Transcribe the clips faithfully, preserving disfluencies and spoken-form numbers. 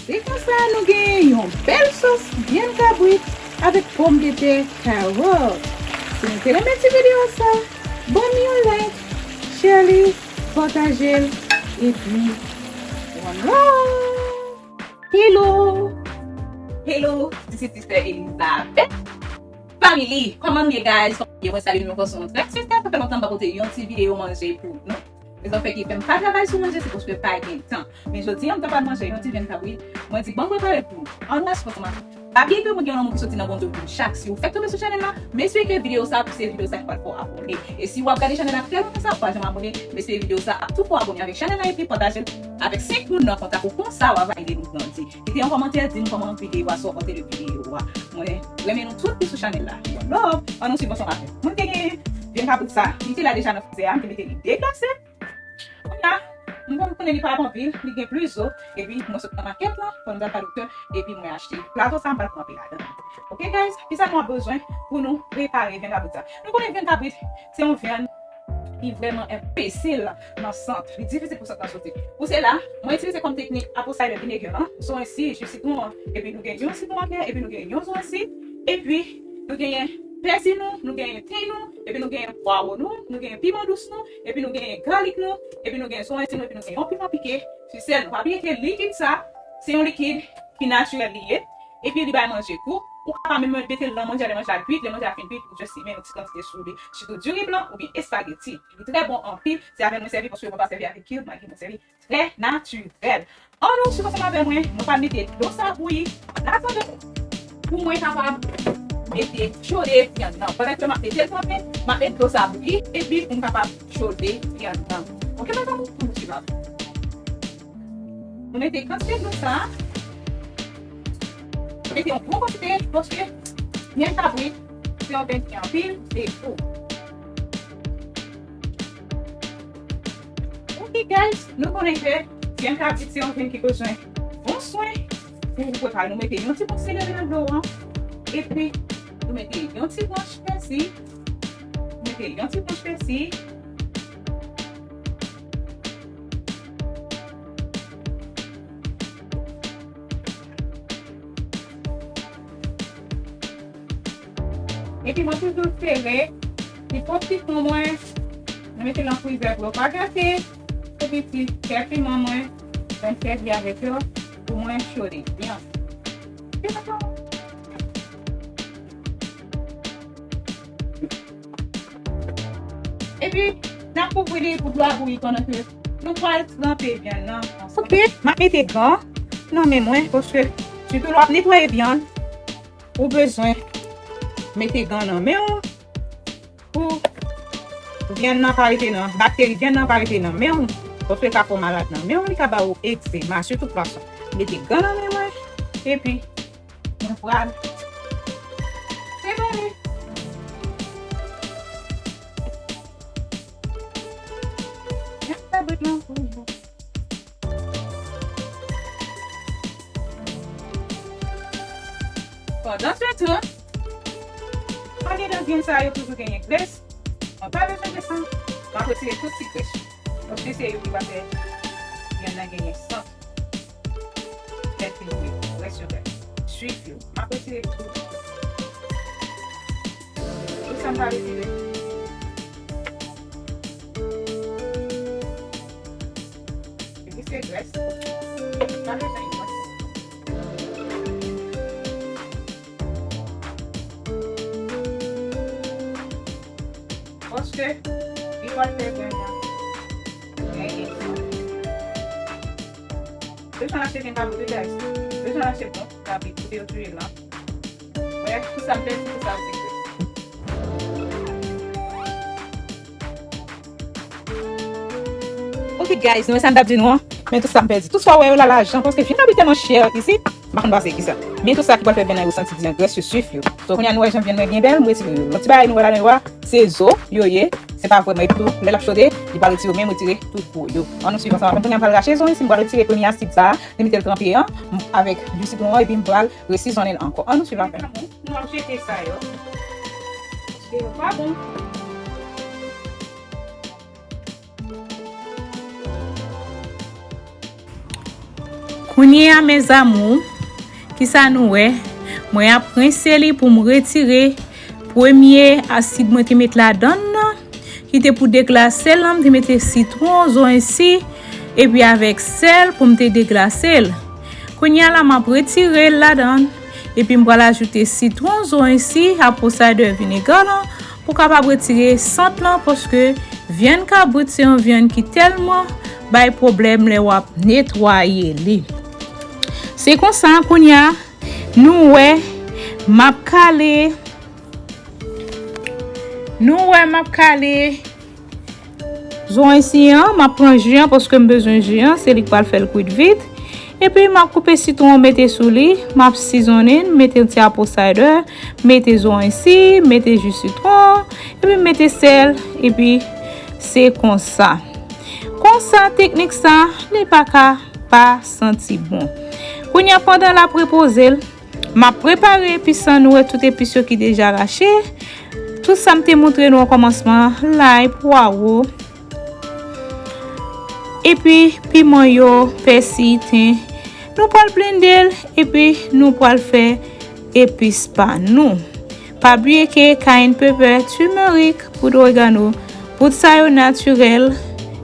Se konsa nou gen yon bèl sòs vyann kabrit avèk pòmdetè, kawòt. Si nou te renmen ti videyo sa, ban m yon like, share li, pataje l, epi one love. Hello! Hello, this is Sister Elizabeth. Family, kòman nou ye, guys? Kòman nou ye? Mwen salye nou yon fason trè espesyal. Sa fè lontan m pa pote yon ti videyo manje pou nou. Rezon fè ki fè m pa travay sou manje, se paske pa gen tan. Men jodi a, m ta pral manje yon ti vyann kabrit. Mwen di, bon, m prepare l pou nou. Ann rete ansanm avè m. Pa bliye ke mwen gen yon lanmou ki soti nan Bondye pou nou chak. Si w fèk tonbe sou chanèl la, m espere ke videyo sa a se videyo sa ki pral fè w abòne. E si w ap gade chanèl la trè lontan sa, w pa janm abòne, m espere videyo sa ap tou fè w abòne avèk chanèl la epi pataje l avèk senk moun nan kontak ou. Konsa, w a va ede nou grandi. Kite yon kòmantè, di m kòman videyo a sòti de videyo a. Mwen renmen nou tout ki sou chanèl la. One love, ann nou swiv ansanm avè m. Mwen te gen vyann kabrit sa, li te la deja nan frizè a, m te mete li deglase. Kounye a, mwen konnen li pa bon anpil, li gen plis zo, epi mwen sot nan makèt lan, pandan m t al ba doktè, epi mwen achte plato sa, m pral kanpe ladan. Ok, guys, kisa nou ap bezwen pou nou prepare vyann kabrit sa? Nou konnen vyann kabrit, se yon vyann ki vrèman enpesil nan sant. Li difisil pou sant lan soti. Pou sela, mwen itilize kòm teknik apple cider vinegar lan, zoranj si, ji sitwon an, epi nou gen yon sitwon ankè, epi nou gen yon zoranj si, epi nou genyen pèsi nou, nou genyen ten nou, epi nou genyen pwawo nou, nou genyen piman dous nou, epi nou genyen galik nou, epi nou genyen zoranj si nou, epi nou genyen yon piman pike, sisèl nou. Pa bliye ke likid sa, se yon likid ki natirèl li ye, epi li bay manje gou. Ou ka pa menm mete l nan manje a, lè manje a kwit, lè manje a fin kwit, ou just simen yon ti kantite sou li, sitou diri blan oubyen espageti. Li trè bon anpil, se avè l mwen sèvi, paske mwen pa sèvi avèk cube Maggi, mwen sèvi trè natirèl. Ann nou swiv ansanm avè mwen, mwen pral mete dlo sa bouyi. An atandan, pou mwen kapab mete chode vyann nan. Pandan ke m ap mete l kanpe, m ap mete dlo sa bouyi, epi pou m kapab chode vyann nan. Ok, mezanmi, ann nou swiv avè m. Nou mete kantite dlo sa. Mete yon bon kantite, paske vyann kabrit, se yon vyann ki gen anpil defo. Ok, guys, nou konnen ke vyann kabrit se yon vyann ki bezwen bon swen pou ou prepare. Nou mete yon ti bout seleri nan dlo an, epi nou mete yon ti branch pèsi, nou mete yon ti branch pèsi, epi mwen toujou sere ti po sitwon mwen, mwen mete l nan frizè pou yo pa gate, epi ti kè piman mwen, mwen sèvi avèk yo pou mwen chode vyann. Epi, n ap kouvri li pou dlo a bouyi pandan ke nou pral tranpe vyann nan ansanm. Ok, m ap mete gan nan men mwen, paske sitou lè w ap netwaye vyann, ou bezwen mete gan nan men w pou vyann nan pa rete nan, bakteri vyann nan pa rete nan men w, paske l ka fè w malad nan men w, li ka ba w egzema, sitou pwason. Mete gan nan men mwen, epi mwen pral prepare. Mwen fè bèt lan pou nou. Pandan se tan, andedan vyann sa yo toujou genyen grès. Mwen pa bezwen de sa. M ap retire tout ti grès yo. Paske se yo ki va fè vyann nan genyen sant. Tèt li vre, rès yo bèl. Swif yo. M ap retire tout. Tout sa m pa retire. Epi se grès. Pa bezwen yon. Paske li pral fè vyann nan genyen. Bezwen achte vyann kabrit, guys. Bezwen achte bon kabrit, kote yo touye l lan. Brèf, tout sa m pèdi, tout sa yo se grès. Ok, guys, nou wè sa m t ap di nou an. Men tout sa m pèdi. Tout sa w wè yo la, lajan, paske vyann kabrit tèlman chè isit, m pa konn pase kisa. Men tout sa ki pral fè vyann nan yo santi di an grès yo swif yo. So, kounye a nou wè jan vyann mwen byen bèl, m retire yo. Yon ti bagay nou wè la, nou wè, se zo yo ye. Se pa vrèman, epi tou, lè l ap chode, li pral retire yo, menm retire tout po yo. Ann nou swiv ansanm avè m. Kounye a m pral rache zo, si m pral retire premye asid sa a, li mete l tranpe an, m, avèk ji sitwon an, epi m pral resizonnen l ankò. Ann nou swiv avè m. Nou ap jete sa yo. Paske yo pa bon. Kounye a, mes amours, kisa nou wè? Mwen ap rense li pou m retire premye asid mwen te met ladan l nan, ki te pou deglase l lan, m te mete sitwon, zoranj si, epi avèk sèl pou m te deglase l. Kounye a la, m ap retire l ladan l, epi m pral ajoute sitwon, zoranj si, apple cider vinegar lan, pou kapab retire sant lan, paske vyann kabrit se yon vyann ki tèlman bay pwoblèm lè w ap netwaye li. Se konsa, kounye a, nou wè, m ap kale, nou wè, m ap kale zoranj si an, m ap pran ji an, paske m bezwen ji an, se li k pral fè l kwit vit. Epi, m ap koupe sitwon, mete sou li, m ap sizonnen, mete yon ti apple cider, mete zoranj si, mete ji sitwon, epi mete sèl, epi se konsa. Konsa, teknik sa, li pa ka pa santi bon. Kounye a, pandan l ap repoze l, m ap prepare epis lan, nou wè tout epis yo ki deja rache. Tout sa m te montre nou an kòmansman, lay, pwawo, epi piman yo, pèsi, ten. Nou pral blende l, epi nou pral fè epis pa nou. Pa bliye ke cayenne pepper, turmeric, poud oregano, poud sa yo natirèl,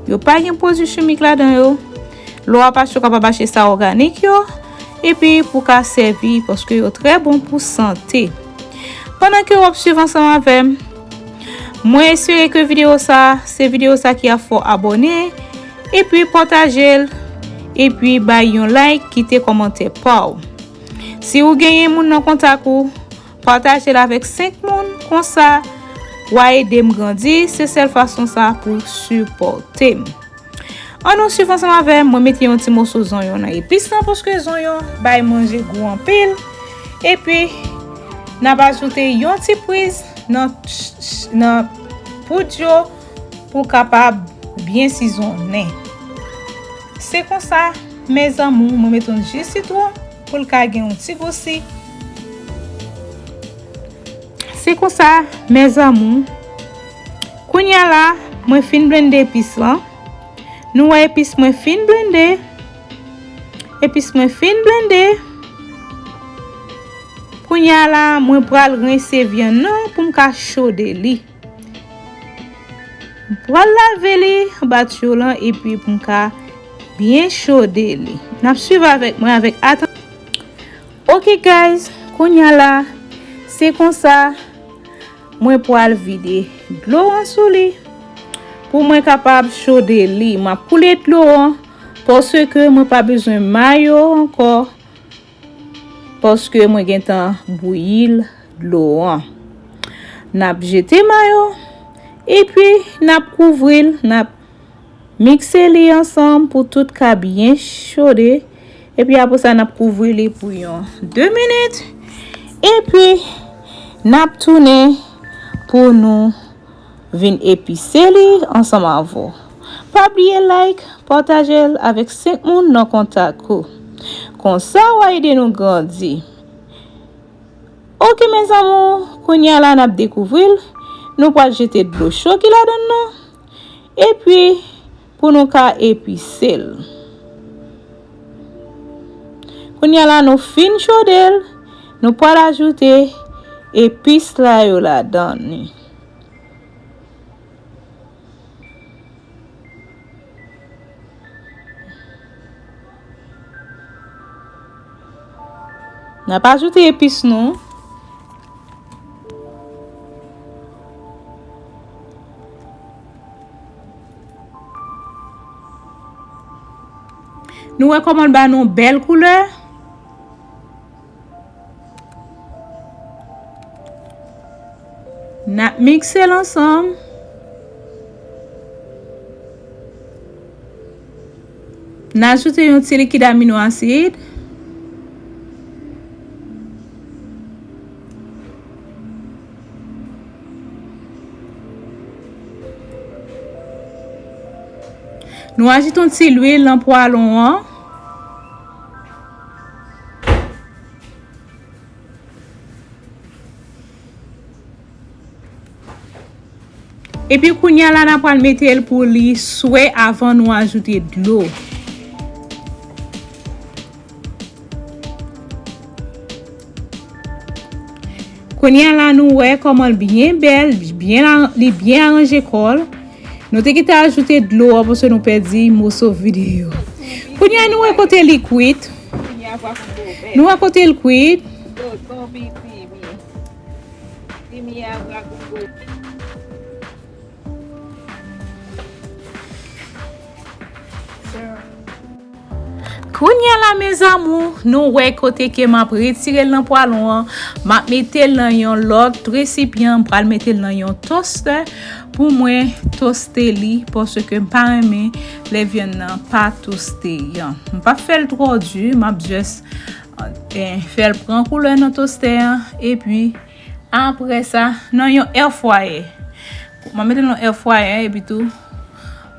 yo pa gen pwodui chimik ladan yo. Lè w ap achte, w kapab achte sa òganik yo, epi pou ka sèvi, paske yo trè bon pou sante. Pandan ke w ap swiv ansanm avè m, mwen espere ke videyo sa, se videyo sa ki ap fè w abòne, epi pataje l, epi bay yon like, kite kòmantè pa w. Si w genyen moun nan kontak ou, pataje l avèk senk moun, konsa w a ede m grandi, se sèl fason sa pou sipòte m. Ann nou swiv ansanm avè m, mwen mete yon ti moso zonyon nan epis lan, paske zonyon bay manje gou anpil. Epi, n ap ajoute yon ti priz nan, nan poud yo pou kapab byen sizonnen. Se konsa, mes amours, mwen mete yon ji sitwon pou l ka gen yon ti gou si. Se konsa, mes amours. Kounye a la, mwen fin blende epis lan. Nou wè epis mwen fin blende. Epis mwen fin blende. Kounye a la, mwen pral rense vyann nan pou m ka chode li. M pral lave li anba tiyo lan epi pou m ka byen chode li. N ap swiv avèk mwen avèk atansyon. Ok guys, kounye a la, se konsa mwen pral vide dlo an sou li pou mwen kapab chode li. M ap koule dlo an paske mwen pa bezwen mayo ankò, paske mwen gentan bouyi l dlo an. N ap jete mayo, epi n ap kouvri l, n ap mikse li ansanm pou tout ka byen chode. Epi apre sa, n ap kouvri li pou yon de minit. Epi, n ap tounen pou nou vin epise li ansanm avè w. Pa bliye like, pataje l avèk senk moun nan kontak ou. Konsa, w a ede nou grandi. Ok, mes amours, kounye a la, n ap dekouvri l. Nou pral jete dlo cho ki ladan l nan. Epi, pou nou ka epise l. Kounye a la, nou fin chode l, nou pral ajoute epis la yo ladan li. N ap ajoute epis nou. Nou wè kòman l ba nou bèl koulè. N ap mikse l ansanm. N ajoute yon ti likid amino asid. Nou ajoute yon ti lwil nan pwalon an. Epi kounye a la, n a pral mete l pou li swe avan nou ajoute dlo. Kounye a la, nou wè kòman l byen bèl, byen la, li byen aranje kò l. Nou te kite ajoute dlo a paske nou pèdi moso videyo. Kounye a, nou wè kote li kwit. Nou wè kote l kwit. Kounye a la, mes amours, nou wè kote ke m ap retire l nan pwalon an. M ap mete l nan yon lòt resipyan. M pral mete l nan yon tostè pou mwen toste li, paske m pa renmen lè vyann nan pa toste. M p ap fè l twò di, m ap just, eh, fè l pran koulè nan tostè an, epi apre sa, nan yon air fryer. M ap mete l nan air fryer, epi tou,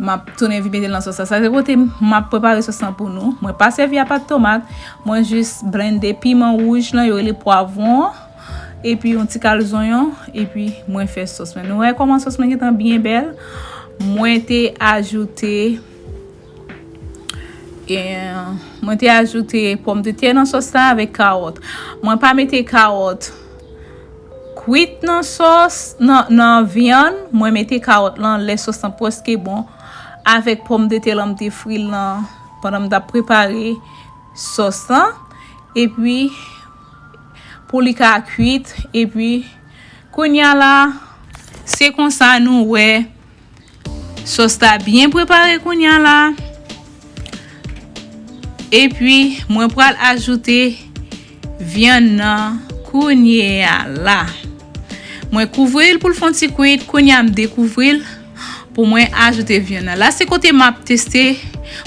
m ap tounen vin mete l nan sòs la. Sa se kote m ap prepare sòs lan pou nou. Mwen pa sèvi a pat tomat. Mwen jis blende piman wouj lan, yo rele pwavwon an. Epi yon ti kal zonyon. Epi mwen fè sòs mwen. Nou wè kòman sòs mwen gentan byen bèl. Mwen te ajoute, e, mwen te ajoute pòmdetè nan sòs la avèk kawòt. Mwen pa mete kawòt kwit nan sòs, nan, nan vyann, mwen mete kawòt lan lè sòs lan prèske bon, avèk pòmdetè lan m te fri l lan pandan m t ap prepare sòs lan, epi pou li ka kwit, epi kounye a la, se konsa nou wè sòs la byen prepare kounye a la. Epi, mwen pral ajoute vyann nan kounye a la. Mwen kouvri l pou l fè yon ti kwit, kounye a m dekouvri l pou mwen ajoute vyann nan. La, se kote m ap teste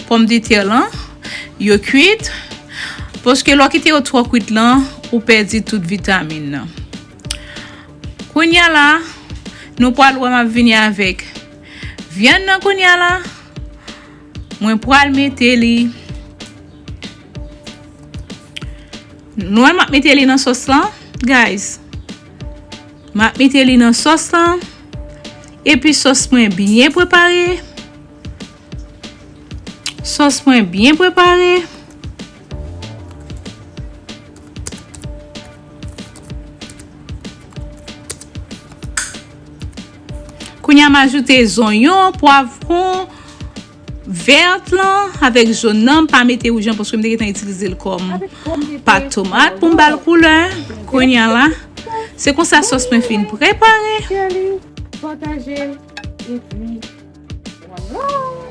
pòmdetè lan, yo kwit, paske lè w kite yo twò kwit lan, ou pèdi tout vitamin nan. Kounye a la, nou pral wè m ap vini avèk vyann nan kounye a la. Mwen pral mete li. Nou wè m ap mete li nan sòs lan, guys. M ap mete li nan sòs lan. Epi sòs mwen byen prepare. Sòs mwen byen prepare. Kounye a m ajoute zonyon, pwavwon vèt lan avèk jòn nan. M pa mete wouj lan paske m te gentan itilize l kòm pat tomat pou m ba l koulè. Kounye a la, se konsa sòs mwen fin prepare. Pataje l, epi voilà.